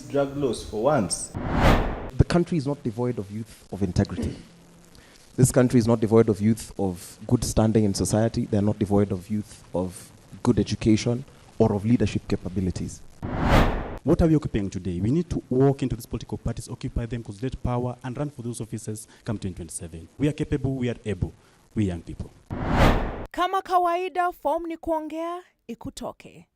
drug laws for once. The country is not devoid of youth of integrity. This country is not devoid of youth of good standing in society. They're not devoid of youth of good education or of leadership capabilities. What are we occupying today? We need to walk into these political parties, occupy them, consolidate power, and run for those offices come 2027. We are capable, we are able, we young people. Kama kawaida, form ni kuongea ikutoke.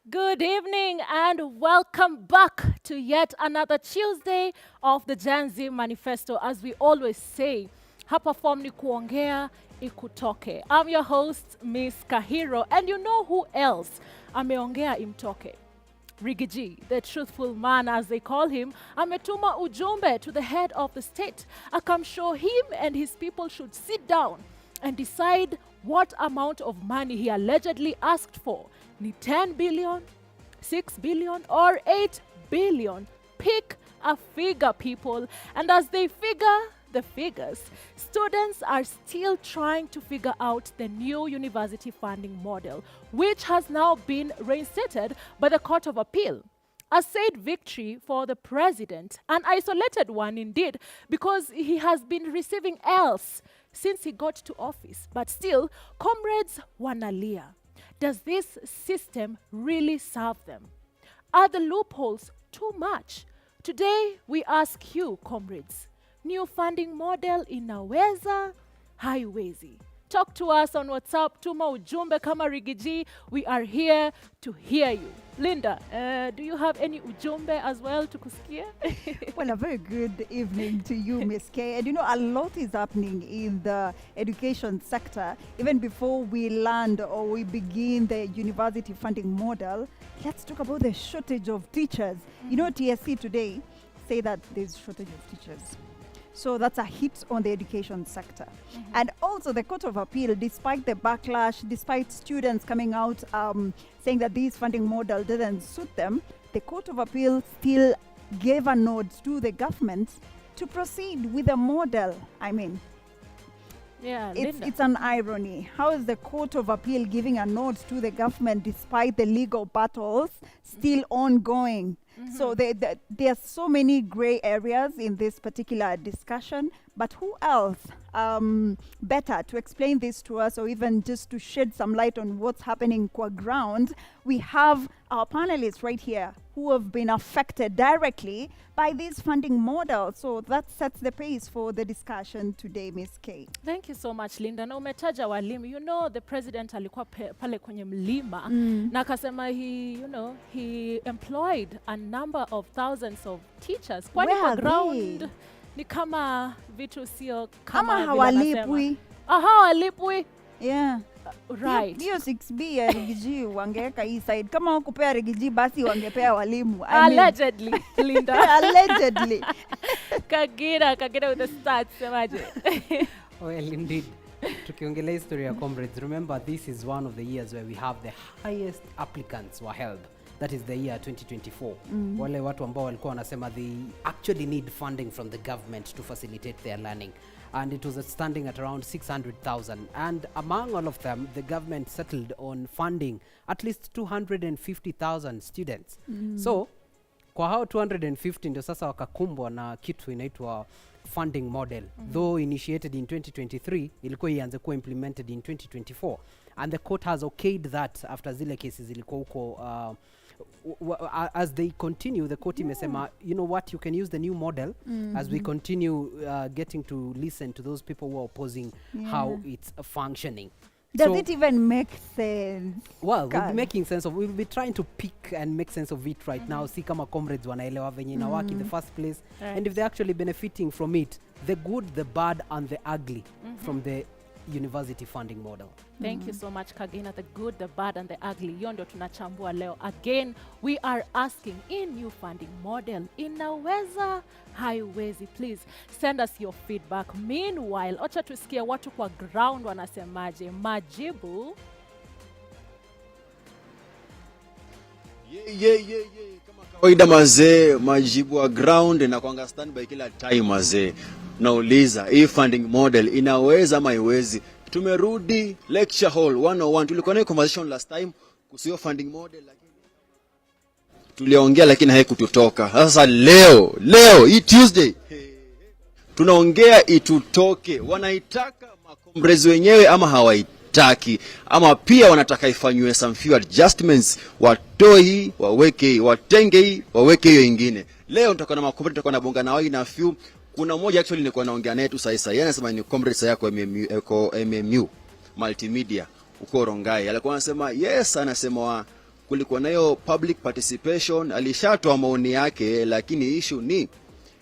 Good evening and welcome back to yet another Tuesday of the Gen Z Manifesto. As we always say, hapa form ni kuongea ikutoke. I'm your host, Miss Kahiro, and you know who else ameongea imtoke? Riggy G, the truthful man as they call him, ametuma ujumbe to the head of the state. Akamshow him and his people should sit down and decide what amount of money he allegedly asked for. Ni 10 billion, 6 billion, or 8 billion? Pick a figure, people. And as they figure the figures, students are still trying to figure out the new university funding model, which has now been reinstated by the Court of Appeal. A said victory for the president, an isolated one indeed, because he has been receiving else since he got to office. But still, comrades wanalia. Does this system really serve them? Are the loopholes too much? Today, we ask you, comrades, new funding model inaweza, haiwezi? Talk to us on WhatsApp, tuma ujumbe kama Riggy G. We are here to hear you. Linda, do you have any ujumbe as well to kusikia? Well, a very good evening to you, Miss K. And a lot is happening in the education sector. Even before we land or we begin the university funding model, let's talk about the shortage of teachers. TSC today say that there's shortage of teachers. So that's a hit on the education sector. And also the Court of Appeal, despite the backlash, despite students coming out saying that this funding model didn't suit them, the Court of Appeal still gave a nod to the government to proceed with the model. I mean, Yeah, it's, Linda. it's an irony. How is the Court of Appeal giving a nod to the government despite the legal battles still ongoing? So there are so many gray areas in this particular discussion. But who else better to explain this to us or even just to shed some light on what's happening qua ground? We have our panelists right here who have been affected directly by this funding model. So that sets the pace for the discussion today, Ms. K. Thank you so much, Linda. Na umetaja walimu. The president alikuwa pale kwenye mlima na akasema he employed a number of thousands of teachers. Kwani Where kwa are ground they? Ni kama vitu sio kama Ama vile hawalipwi. anasema. Aha, hawalipwi. Yeah. Right. Hiyo 6B ya Riggy G wangeweka hii side. Kama wakupea Riggy G, basi wangepea walimu. I mean, Allegedly, Linda. Allegedly. Kagira, Kagira with the stats, semaje? Well, indeed. Tukiongelea history ya comrades, remember this is one of the years where we have the highest applicants were held. That is the year 2024. Wale watu ambao walikuwa wanasema they actually need funding from the government to facilitate their learning. And it was standing at around 600,000. And among all of them, the government settled on funding at least 250,000 students. So, kwa hao 250 ndio sasa wakakumbwa na kitu inaitwa funding model. Though initiated in 2023, ilikuwa ianze kuwa implemented in 2024, and the court has okayed that after zile cases zilikuwa huko. As they continue, the court imesema, "You know what, you can use the new model," as we continue getting to listen to those people who are opposing how it's functioning. Does So- it even make sense? Well, we'll be Khan? Making sense of we'll be trying to pick and make sense of it right now, see kama comrades wanaelewa venye ina work in the first place and if they're actually benefiting from it, the good, the bad and the ugly from the university funding model. Thank you so much, Kagina. The good, the bad and the ugly. Hiyo ndio tunachambua leo. Again, we are asking, in new funding model inaweza, haiwezi? Please send us your feedback. Meanwhile, acha tusikie watu kwa ground wanasemaje. Majibu. Yeah. Kama kawaida mazee, majibu wa ground na kwanga standby kila time mazee. Nauliza, hii funding model inaweza ama haiwezi? Tumerudi lecture hall 101. Tulikuwa nayo conversation last time kuhusu hiyo funding model, lakini Tuliongea lakini haikututoka. Sasa leo leo hii Tuesday tunaongea itutoke. Wanaitaka macomrades wenyewe ama hawaitaki, ama pia wanataka ifanywe some few adjustments, watoe hii waweke hii, watenge hii waweke hiyo ingine. Leo nitakuwa na macomrades, nitakuwa na bonga na wao na few. Kuna mmoja actually nilikuwa naongea naye tu sasa sasa, yeye anasema ni comrade sasa yako MMU, eko MMU Multimedia uko Rongai. Alikuwa anasema yes, anasema kulikuwa nayo public participation, alishatoa maoni yake, lakini issue ni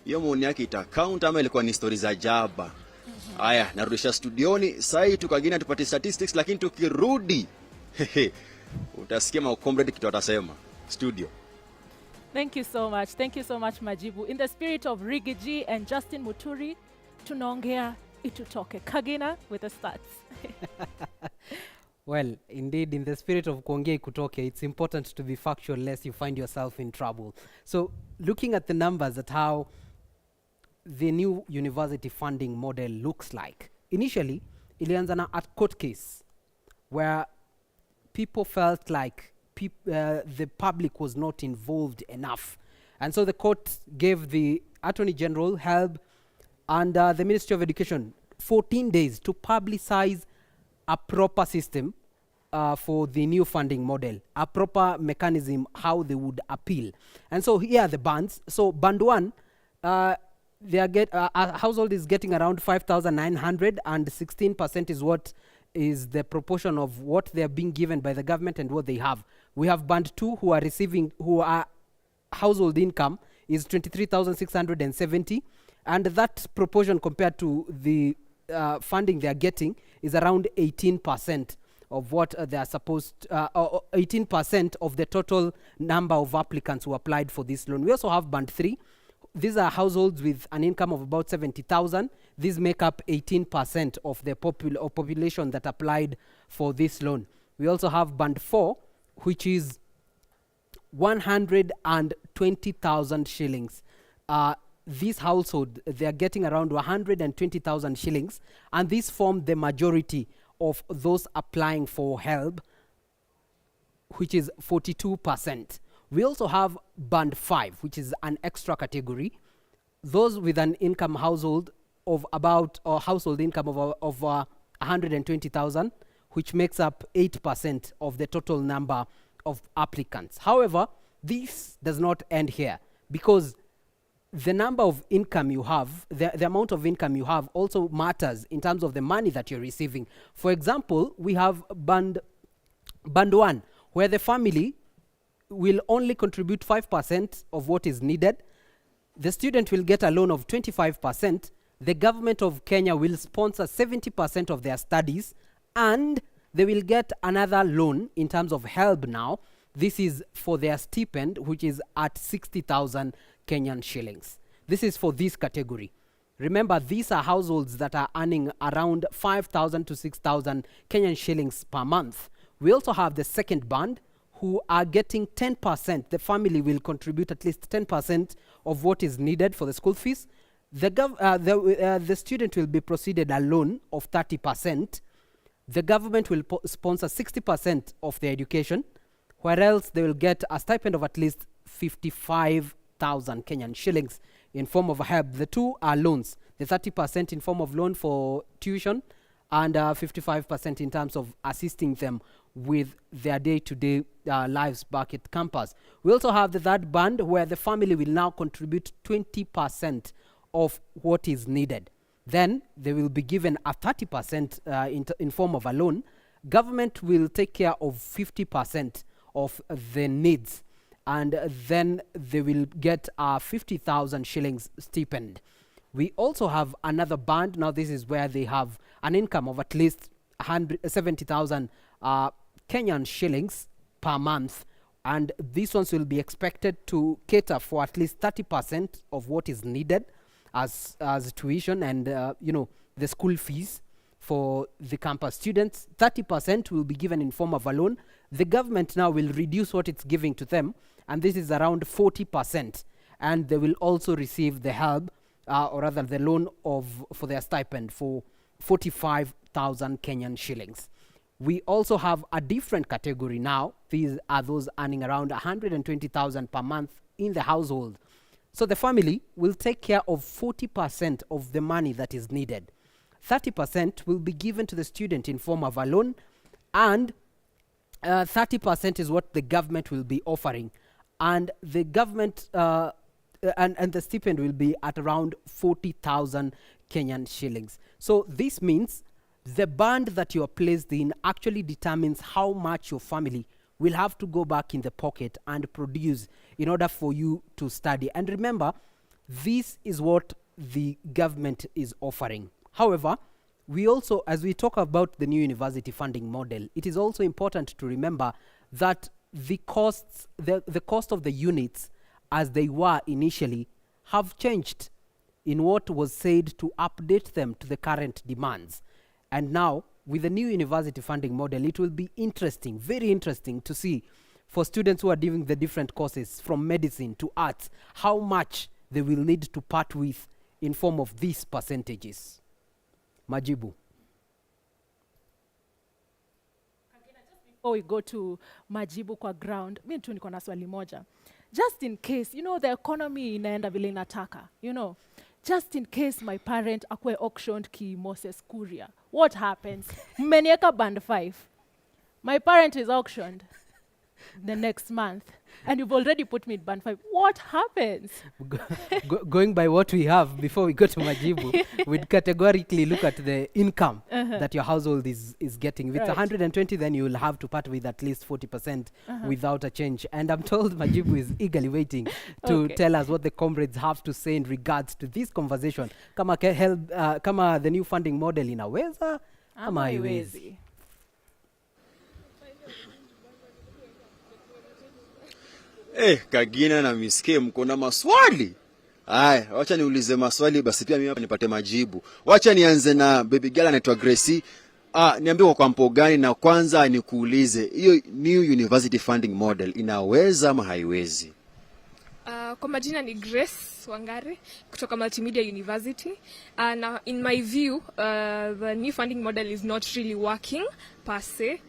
hiyo maoni yake ita count ama ilikuwa ni story za jaba. Haya, narudisha studioni sasa hii tukagina tupate statistics, lakini tukirudi utasikia ma comrade kitu atasema studio. Thank you so much. Thank you so much, Majibu. In the spirit of Riggy G and Justin Muturi, tunaongea itutoke. Kagina with the stats. Well, indeed, in the spirit of kuongea ikutoke, it's important to be factual lest you find yourself in trouble. So, looking at the numbers at how the new university funding model looks like. Initially, ilianza na a court case where people felt like the public was not involved enough. And so the court gave the Attorney General, HELB, and the Ministry of Education 14 days to publicize a proper system for the new funding model, a proper mechanism how they would appeal. And so here are the bands. So band one, they are get a household is getting around 5,900, and 16% is what is the proportion of what they are being given by the government and what they have. We have band two who are receiving, who are household income is 23,670, and that proportion compared to the funding they are getting is around 18% of what they are supposed 18% of the total number of applicants who applied for this loan. We also have band 3. These are households with an income of about 70,000. These make up 18% of the population that applied for this loan. We also have band 4, which is 120,000 shillings. This household, they are getting around 120,000 shillings, and this formed the majority of those applying for help, which is 42%. We also have band 5, which is an extra category. Those with an income household of about, or household income of 120,000, which makes up 8% of the total number of applicants. However, this does not end here, because the number of income you have, the amount of income you have also matters in terms of the money that you're receiving. For example, we have band 1, where the family will only contribute 5% of what is needed. The student will get a loan of 25%. The government of Kenya will sponsor 70% of their studies, and they will get another loan in terms of help now. This is for their stipend, which is at 60,000 Kenyan shillings. This is for this category. Remember, these are households that are earning around 5,000 to 6,000 Kenyan shillings per month. We also have the second band, who are getting 10%. The family will contribute at least 10% of what is needed for the school fees. The student will be proceeded a loan of 30%. The government will sponsor 60% of their education, whereas they will get a stipend of at least 55,000 Kenyan shillings in form of help. The two are loans, the 30% in form of loan for tuition and 55% in terms of assisting them with their day-to-day lives back at campus. We also have the third band, where the family will now contribute 20% of what is needed. Then they will be given a 30% in form of a loan. Government will take care of 50% of the needs, and then they will get a 50,000 shillings stipend. We also have another band. Now this is where they have an income of at least 170,000 Kenyan shillings per month, and these ones will be expected to cater for at least 30% of what is needed as tuition and the school fees for the campus students. 30% will be given in form of a loan. The government now will reduce what it's giving to them, and this is around 40%, and they will also receive the help, or rather the loan of for their stipend for 45,000 Kenyan shillings. We also have a different category now. These are those earning around 120,000 per month in the household. So the family will take care of 40% of the money that is needed. 30% will be given to the student in form of a loan, and 30% is what the government will be offering. And the government and the stipend will be at around 40,000 Kenyan shillings. So this means the band that you are placed in actually determines how much your family will have to go back in the pocket and produce in order for you to study. And remember, this is what the government is offering. However, we also, as we talk about the new university funding model, it is also important to remember that the cost of the units as they were initially have changed in what was said to update them to the current demands. And now, with the new university funding model, it will be interesting, very interesting to see for students who are doing the different courses from medicine to arts, how much they will need to part with in form of these percentages. Majibu. Before we go to majibu kwa ground, mi tu niko na swali moja. Just in case, the economy inaenda vile inataka. Just in case my parent akwe auctioned ki Moses Kuria, what happens? Mmenieka band 5. My parent is auctioned the next month, and you've already put me in band 5. What happens? Going by what we have before we go to Majibu, we'd categorically look at the income that your household is getting. If it's 120, then you will have to part with at least 40% without a change. And I'm told Majibu is eagerly waiting to tell us what the comrades have to say in regards to this conversation. Kama, help, kama the new funding model inaweza ama haiwezi. Haiwezi. Eh, Kagina na Miske mko na maswali. Haya, wacha niulize maswali basi pia mimi hapa nipate majibu. Wacha nianze na baby girl anaitwa Gracie. Ah, niambie kwa kampo gani na kwanza nikuulize hiyo new university funding model inaweza ama haiwezi? Kwa majina ni Grace Wangari kutoka Multimedia University. Now, in my view, the new funding model is not really working per se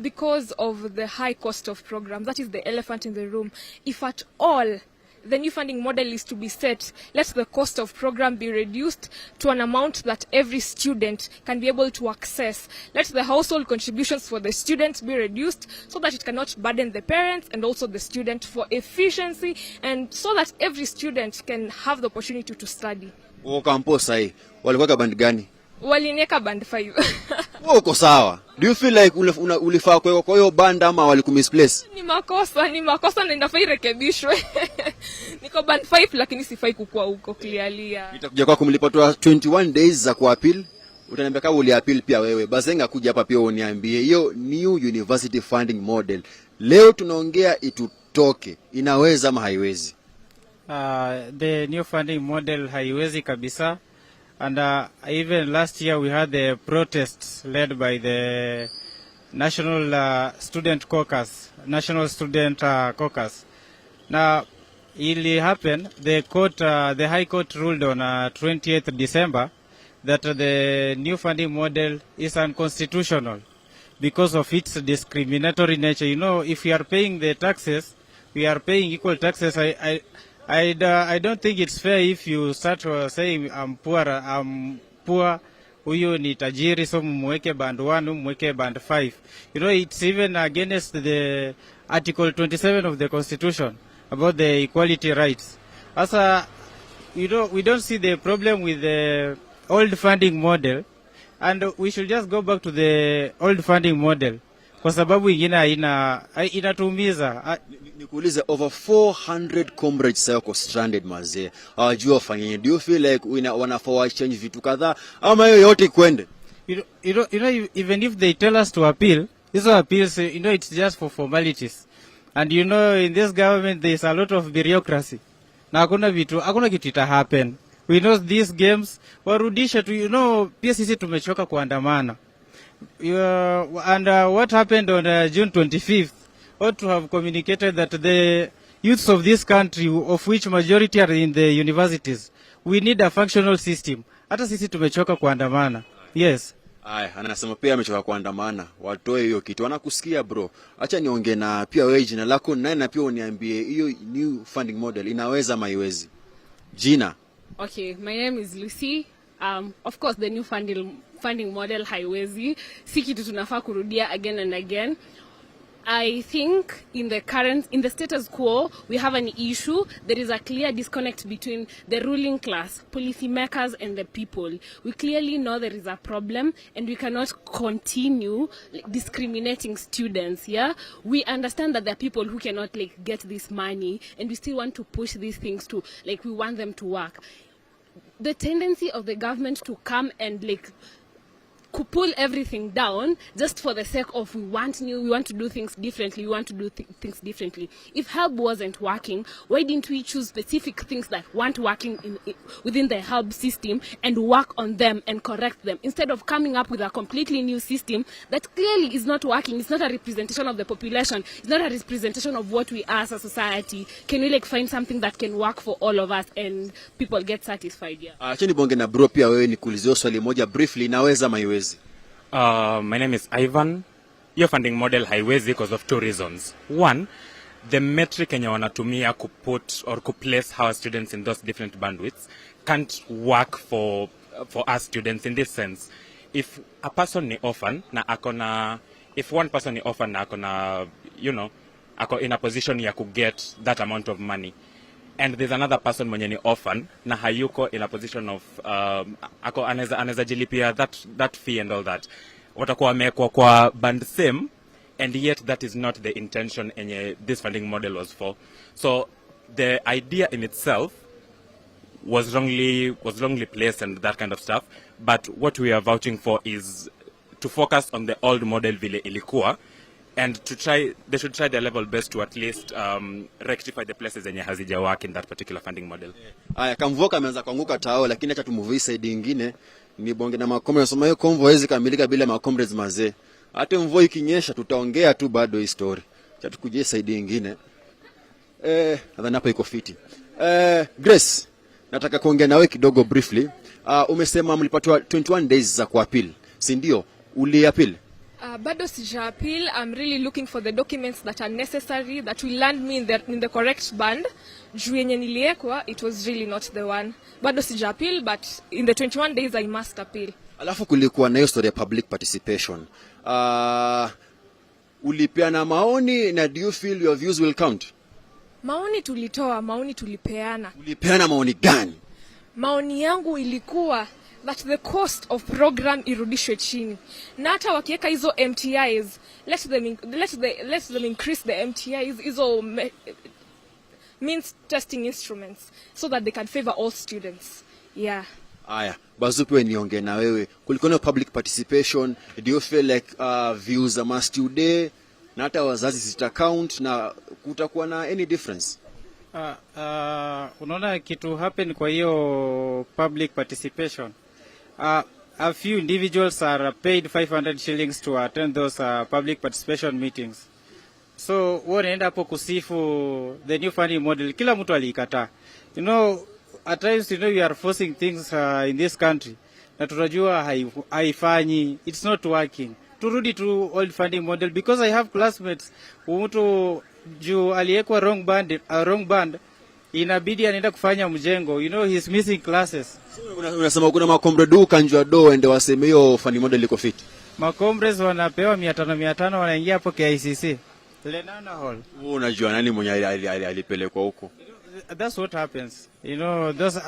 because of the high cost of programs. That is the elephant in the room. If at all the new funding model is to be set, let the cost of program be reduced to an amount that every student can be able to access. Let the household contributions for the students be reduced so that it cannot burden the parents and also the student for efficiency, and so that every student can have the opportunity to study. Uko kampo sahi. Walikuwa band gani? Walinieka band 5. Wewe uko sawa. Do you feel like ulifaa kuwekwa kwa hiyo band ama walikumisplace? Ni makosa, ni makosa na inafaa irekebishwe. Niko band 5 lakini sifai kukua huko clearly. Yeah. Nitakuja kwako, mlipatiwa 21 days za kuappeal. Utaniambia kama uliappeal pia wewe. Bazenga kuja hapa pia uniambie hiyo new university funding model. Leo tunaongea itutoke. Inaweza ama haiwezi? The new funding model haiwezi kabisa, and even last year we had the protests led by the National Student Caucus, National Student Caucus. Now ili happen, the High Court ruled on 28th December that the new funding model is unconstitutional because of its discriminatory nature. If we are paying the taxes, we are paying equal taxes. I don't think it's fair if you start saying I'm poor, I'm poor, huyu ni tajiri, so mumweke band 1, mumweke band 5. It's even against the Article 27 of the Constitution about the equality rights. Sasa, we don't see the problem with the old funding model, and we should just go back to the old funding model kwa sababu ingine haina inatuumiza. Nikuulize, over 400 comrades sasa wako stranded mazee. Hawajui wafanye. Do you feel like wanafaa wa change vitu kadhaa ama hiyo yote ikwende? Even if they tell us to appeal, these appeals, it's just for formalities. And in this government there is a lot of bureaucracy. Na hakuna vitu, hakuna kitu ita happen. We know these games, warudishe tu, pia sisi tumechoka kuandamana. And what happened on June 25th ought to have communicated that the youths of this country, of which majority are in the universities, we need a functional system. Hata sisi tumechoka kuandamana. Yes. Aya, anasema pia amechoka kuandamana, watoe hiyo kitu. Wanakusikia bro. Acha niongee na pia wewe, jina lako nani, na pia uniambie hiyo new funding model inaweza ama haiwezi. Jina? Okay, my name is Lucy. Of course, the new funding model haiwezi. Si kitu tunafaa kurudia again and again. I think in the status quo, we have an issue. There is a clear disconnect between the ruling class, policymakers, and the people. We clearly know there is a problem, and we cannot continue, like, discriminating students. Yeah, we understand that there are people who cannot, like, get this money, and we still want to push these things to, like, we want them to work. The tendency of the government to come and, like, could pull everything down just for the sake of we want new, we want to do things differently, we want to do things differently. If HELB wasn't working, why didn't we choose specific things that weren't working within the HELB system and work on them and correct them instead of coming up with a completely new system that clearly is not working? It's not a representation of the population. It's not a representation of what we are as a society. Can we, like, find something that can work for all of us and people get satisfied? Yeah. Acha nibonge na bro pia wewe nikuulizie swali moja briefly, inaweza ama haiwezi? My name is Ivan. Hiyo funding model haiwezi because of two reasons. One, the metric yenye wanatumia kuput or kuplace our students in those different bandwidths can't work for us students in this sense. If a person ni orphan na akona, if one person ni orphan na akona, ako in a position ya kuget that amount of money, and there's another person mwenye ni orphan na hayuko in a position of ako anaweza jilipia that fee and all that, watakuwa wamewekwa kwa band same, and yet that is not the intention enye this funding model was for. So the idea in itself was wrongly placed and that kind of stuff, but what we are vouching for is to focus on the old model vile ilikuwa and to try they should try their level best to at least rectify the places zenye hazija work in that particular funding model. Aya, kamvua kameanza kuanguka tao, lakini acha tumove side ingine ni bonge na macomrades. Nasema hiyo convo haiwezi kamilika bila macomrades mazee. Hata mvua ikinyesha tutaongea tu bado hii story. Acha tukujie side ingine. Nadhani hapa iko fiti. Grace, nataka kuongea nawe kidogo briefly. Umesema mlipatiwa 21 days za kuappeal, si ndio? Uliappeal? Bado sija appeal. I'm really looking for the documents that are necessary that will land me in the correct band. Juu yenye niliekwa, it was really not the one. Bado sija appeal, but in the 21 days I must appeal. Alafu kulikuwa na hiyo story ya public participation. Ulipeana maoni na do you feel your views will count? Maoni tulitoa, maoni tulipeana. Ulipeana maoni gani? Maoni yangu ilikuwa that the cost of program irudishwe chini, na hata wakiweka hizo MTIs, let them increase the MTIs, hizo means testing instruments, so that they can favor all students, yeah. Aya, Bazupe, niongee na wewe. Kulikuwa na public participation. Do you feel like views za ma today na hata wazazi zita count na kutakuwa na any difference? Unaona kitu happen kwa hiyo public participation. A few individuals are paid 500 shillings to attend those public participation meetings. So wewe unaenda hapo kusifu the new funding model, kila mtu aliikataa. At times we are forcing things in this country na tunajua haifanyi, it's not working. Turudi to old funding model because I have classmates, mtu juu aliwekwa wrong band, inabidi anaenda kufanya mjengo, he's missing classes. Unasema kuna macomrade hukanjwa do ende waseme hiyo funding model iko fit. Macomrades wanapewa 500 500, wanaingia hapo KICC Lenana Hall. Wewe unajua nani mwenye alipelekwa huko? That's what happens.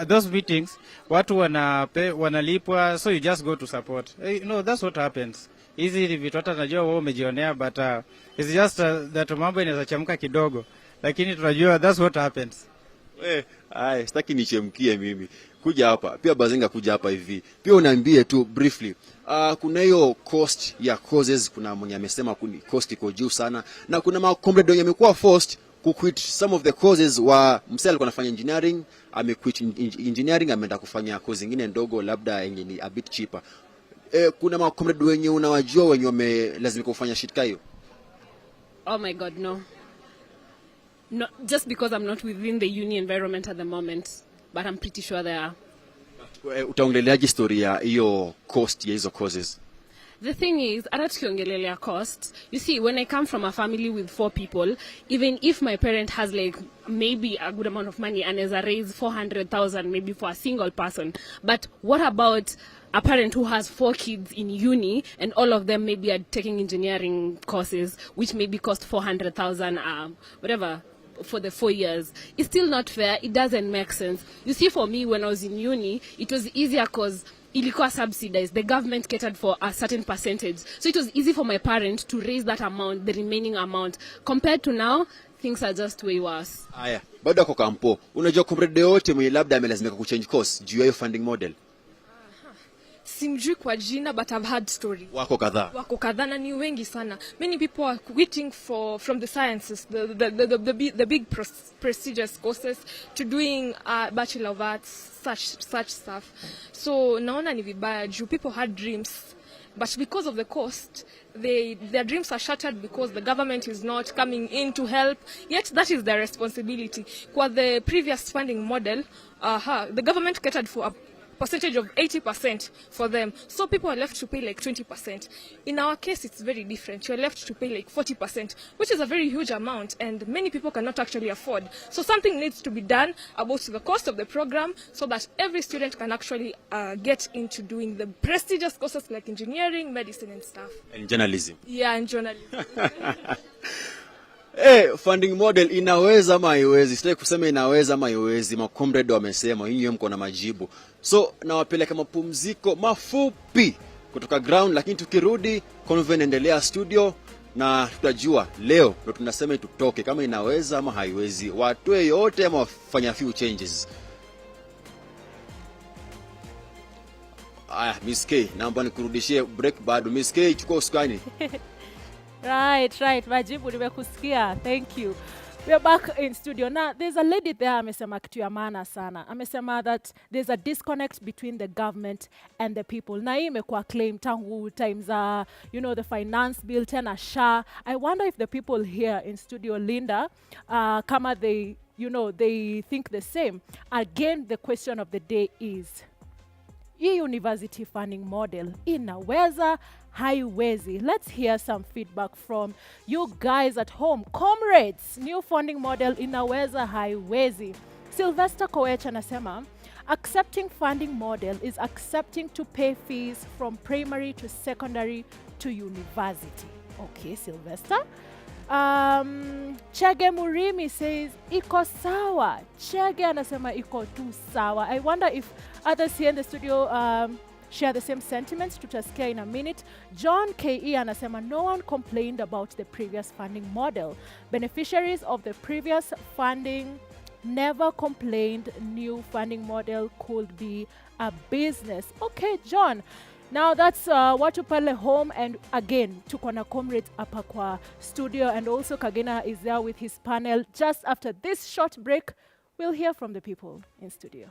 Those meetings watu wanalipwa, so you just go to support. That's what happens. Hizi ni vitu hata najua wewe umejionea, but it's just that mambo inaweza chamka kidogo, lakini tunajua that's what happens. Ai, sitaki nichemkie mimi. Kuja hapa. Pia Bazenga, kuja hapa hivi. Pia uniambie tu briefly. Kuna hiyo cost ya courses, kuna mwenye amesema cost iko juu sana na kuna macomrade wenye amekuwa forced kuquit some of the courses. Wa msee alikuwa anafanya engineering, amequit engineering, ameenda kufanya course nyingine ndogo labda yenye ni a bit cheaper. Kuna macomrade wenye unawajua wenye wamelazimika kufanya shit hiyo? Oh my God, no. No, just because I'm not within the uni environment at the moment, but I'm pretty sure there are. Utaongeleaje story ya hiyo cost ya hizo courses? The thing is, hata tukiongelelea cost, you see, when I come from a family with four people, even if my parent has like maybe a good amount of money and has raised 400,000 maybe for a single person, but what about a parent who has four kids in uni and all of them maybe are taking engineering courses which maybe cost 400,000, whatever, for the 4 years? It's still not fair. It doesn't make sense. You see, for me, when I was in uni, it was easier because ilikuwa subsidized. The government catered for a certain percentage. So it was easy for my parent to raise that amount, the remaining amount. Compared to now, things are just way worse. Haya, bado ako kampo. Unajua comrade yote mwenye labda amelazimika kuchange course juu ya hiyo funding model? Simjui kwa jina, but I've had story. Wako kadhaa. Wako kadhaa na ni wengi sana. Many people are quitting from the sciences, the big prestigious courses, to doing Bachelor of Arts, such stuff. So naona ni vibaya juu people had dreams, but because of the cost, their dreams are shattered because the government is not coming in to help, yet that is their responsibility. Kwa the previous funding model, the government catered for a percentage of 80% for them. So people are left to pay like 20%. In our case, it's very different. You're left to pay like 40%, which is a very huge amount, and many people cannot actually afford. So something needs to be done about the cost of the program so that every student can actually get into doing the prestigious courses like engineering, medicine, and stuff. And journalism. Yeah, and journalism. Hey, funding model inaweza ama haiwezi? Sitaki kusema inaweza ama haiwezi. Macomrade wamesema, nyinyi mko na majibu. So nawapeleka mapumziko mafupi kutoka ground, lakini tukirudi convo inaendelea studio na tutajua leo ndo tunasema tutoke kama inaweza ama haiwezi, watoe yote ama wafanya few changes. Aya, Miss K, naomba nikurudishie break bado. Miss K, chukua usukani. Right. Majibu nimekusikia. Thank you. We are back in studio. Now, there's a lady there amesema kitu ya maana sana. Amesema that there's a disconnect between the government and the people. Na hii imekuwa claim tangu times za the finance bill, tena SHA. I wonder if the people here in studio, Linda, kama they think the same. Again, the question of the day is, hii university funding model inaweza, haiwezi? Let's hear some feedback from you guys at home. Comrades, new funding model inaweza, haiwezi? Sylvester Koech anasema accepting funding model is accepting to pay fees from primary to secondary to university. Okay, Sylvester. Chege Murimi says iko sawa. Chege anasema iko tu sawa. I wonder if others here in the studio share the same sentiments. Tutasikia in a minute. John Ke anasema no one complained about the previous funding model. Beneficiaries of the previous funding never complained. New funding model could be a business. Okay, John. Now that's watu pale home, and again tuko na comrades hapa kwa studio, and also Kagina is there with his panel. Just after this short break, we'll hear from the people in studio.